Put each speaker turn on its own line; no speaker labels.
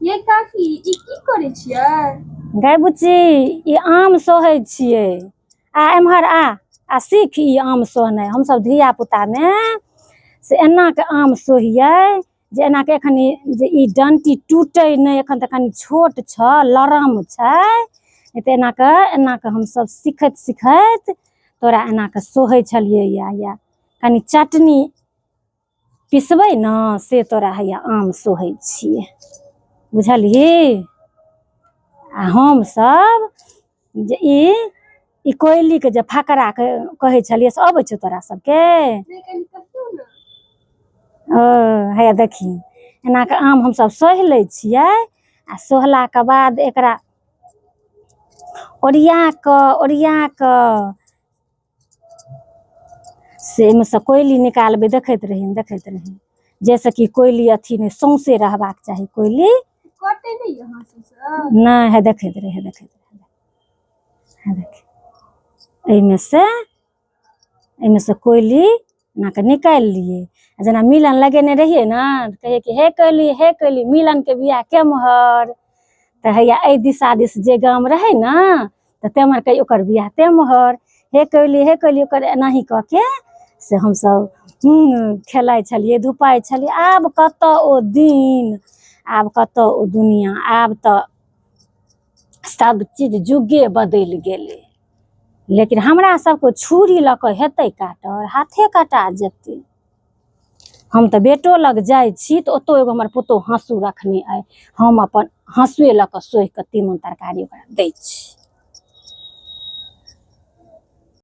ये काकी, ई की करै छियै?
गै बुच्ची, ई आम सोहै छियै। आ एम्हर आ आ सीख ई आम सोहनाइ। हमसभ धियापुतामे से एना कऽ आम सोहियै जे एना कऽ एखन जे ई डंटी टूटै नहि। एखन तऽ कनि छोट छऽ, लरम छै, नहि तऽ एना कऽ हमसभ सिखैत सिखैत तोरा एना कऽ सोहै छलियै। या कनि चटनी पिसबै ने, से तोरा हैया आम सोहै छियै, बुझलही? आ हमसभ जे ई ई कोयलीके जे फकरा कहै छलियै, से अबै छौ तोरा सबके?
नहि, कनि कहियौ ने।
ओ हैया देखी, एना कऽ आम हमसभ सोहि लै छियै आ सोहलाके बाद एकरा ओरिया कऽ, ओरिया कऽ से एहिमे सँ कोयली निकालबै। देखैत रहीन, देखैत रहीन, जाहिसँ कि कोयली अथी नहि, सौँसे रहबाक चाही कोयली।
कटै नहि यऽ हाँसू सँ?
नहि, हे देखैत रही, हे देखैत रही, हे देखी, एहिमे से कोयली एना कऽ निकालि लियै। आ जेना मिलन लगेने रहियै ने, तऽ कहियै कि हे कोयली, हे कोयली, मिलनके बियाह केम्हर? तऽ हैया एहि दिशा दिस जे गाम रहै ने, तऽ तेम्हर कहियै ओकर बियाह तेम्हर। हे कोयली, हे कोयली, ओकर एनाही कऽ के से हमसभ खेलाइ छलियै, धुपाइ छलियै। आब कतऽ ओ दिन, आब कतऽ ओ दुनिआ! आब तऽ सब चीज जुगे बदलि गेलै। लेकिन हमरा सबके छुरी लऽ कऽ हेतै काटल? हाथे कटा जेतै। हम तऽ बेटो लग जाइ छी तऽ ओतौ एगो हमर पुतोहु हाँसू रखने अइ। हम अपन हाँसुए लऽ कऽ सोहि कऽ तीमन तरकारी ओकरा दै छी।